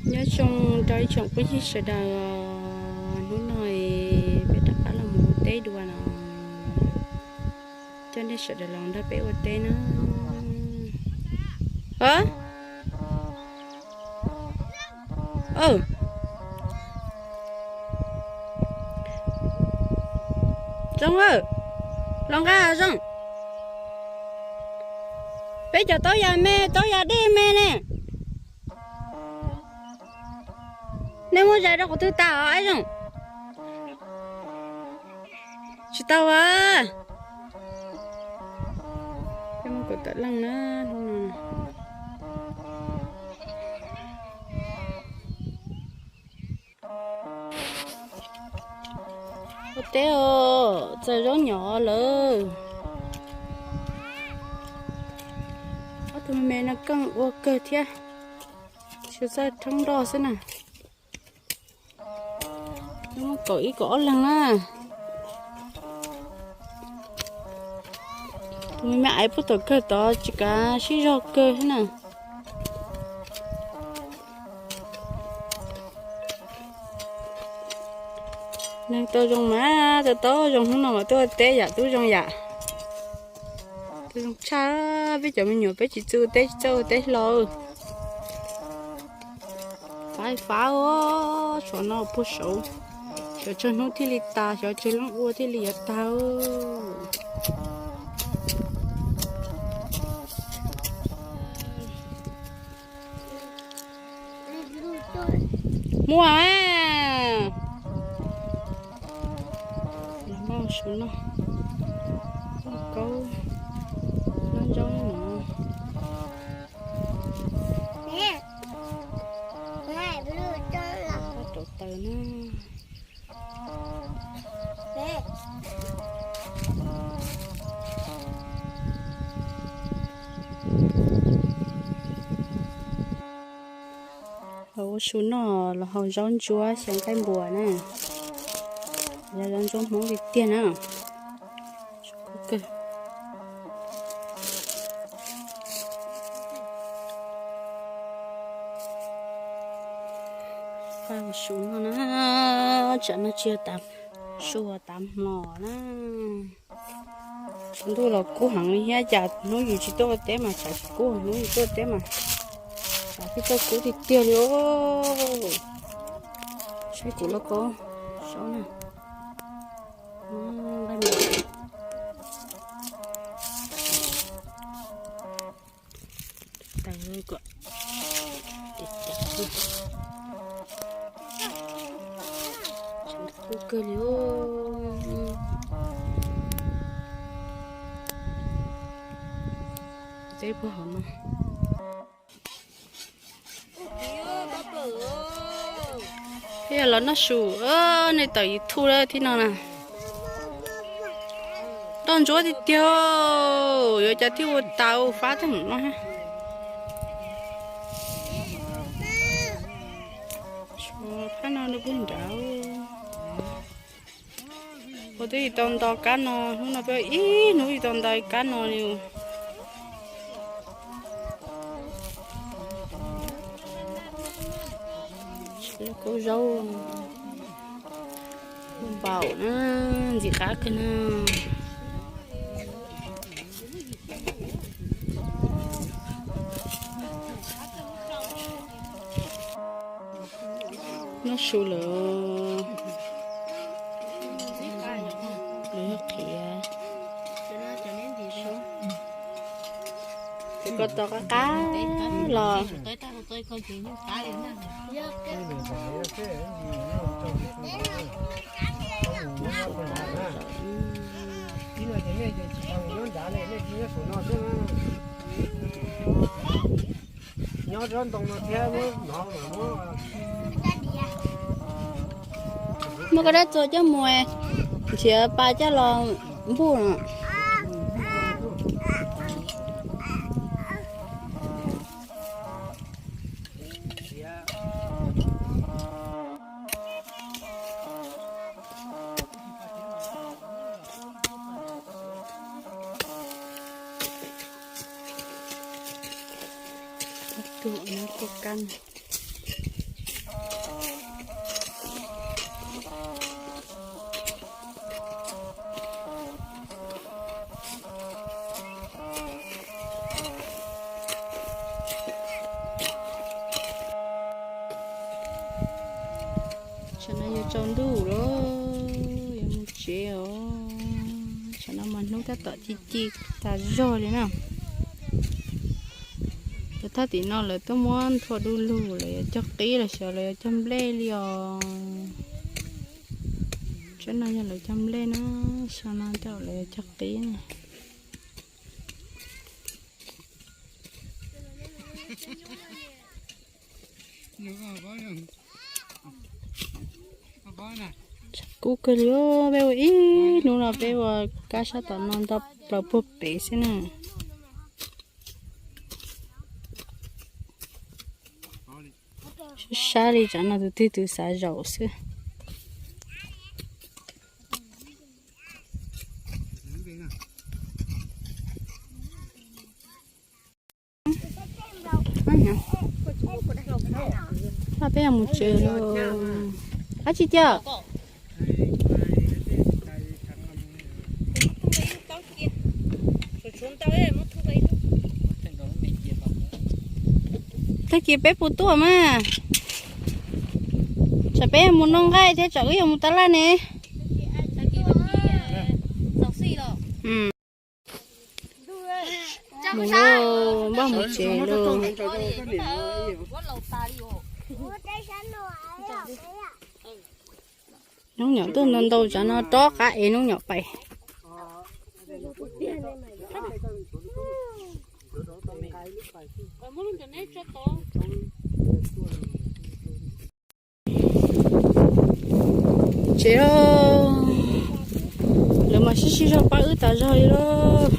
Nyob zoo rau ib tsoom phooj ywg sawv daws, hnub no peb rov qab los mus ua teb dua no, coj nej sawv daws los nrog peb ua teb na. Zoo, los nqa Zoo. Peb cov taub yas me, taub yas dej me ne. Nej muab zais rau qhov twg tas os Zoo? Tsis tau a. Peb muab kaum tawm leej na. Ua teb os, txaws zaub nyom lawm. Ob tug me me no keej ua kawg thiab, tsis txawj thoob nroj xwb na. Muab kaum ib kaum ob leeg na. Tus me me aiv puag tom kawg tod tsis kav sib zog kawg thiab na. Neeg tau zoo mas tau tau zoo hnub no mas tuaj ua teb yam tub zoo yam. Tub zoo tshaj, peb cov me nyuam peb tsis txawj ua teb tsis txawj ua teb hlo. Fav fav os, tshuav no puag saud, xyov tsawg hnub thiaj li tas, xyov tsawg leej ua thiaj li yuav tag. Muaj, los muab su noj, noj kaub, noj zaub no. Rau taws na. Los ua su noj los hau zaub ntsuab xyaw nqaij npua na. Yog zaub ntsuab Hmoob tiag tiag na. Pab ua su noj na, tsam no tsis yog tav su, tav hmo na. Tshav ntuj los kub heev li thiab, cas hnub yus tsis tuaj ua teb mas tshav tsis kub, hnub yus tuaj ua teb mas tshav thiaj txawj kub tiag tiag li os. Saib kuv lauj kaub saub na. Nqaij me. Taws kom ces cas, kub kawg li. Teb puag hauv no. Thiab los noj su, nej tawm YouTube thiab no na. Roj ntsuab tiag tiag, yuav cas thiaj ua tau fab tag no. Fab no nws kuj nrad. Ua twb tsis tau nto kab no, hnub no peb ib hnub tsis tau nto kab no li. Lub kaub zaub npaum na, ntxim qab kawg na. Noj su lawm, lawv yog qhiav. Ces koj tau qab qab los. Muab koj dab txua coj mus nrhiav pas coj los npuj no. Tus no kuj kab. No yuav tsaus ntuj lawm, yuav mus tsev os. Tam no mas hnub tab tom ci ci tas zog li na. Lawv thaj tim no lawv tuaj muab nthua du lug, lawv yuav cog qib los xyov lawv yuav cog nplej li os. Tsob no yog lawv cog nplej na, sau no coj lawv yuav cog qib na. Kub kawg li, peb ua ib hnub no peb ua kab sab tom no nto plaws puag pem xwb na. Sab sab li tsam no tus twg tus xav zaum xwb. Peb mus tsev lawm. Dab tsi tiag? Tag kis peb puas tuaj mas. Tsam peb mus noj nqaij thiab tsam wb yuav mus tab laj ne. Mus lauj, npaj mus tsev lauj. Hnub nyom tuaj ntau ntau tsam no rov qab ev hnub nyom pais. Tsev, lawv mas sib sib zog pab wb tas zog li lauj.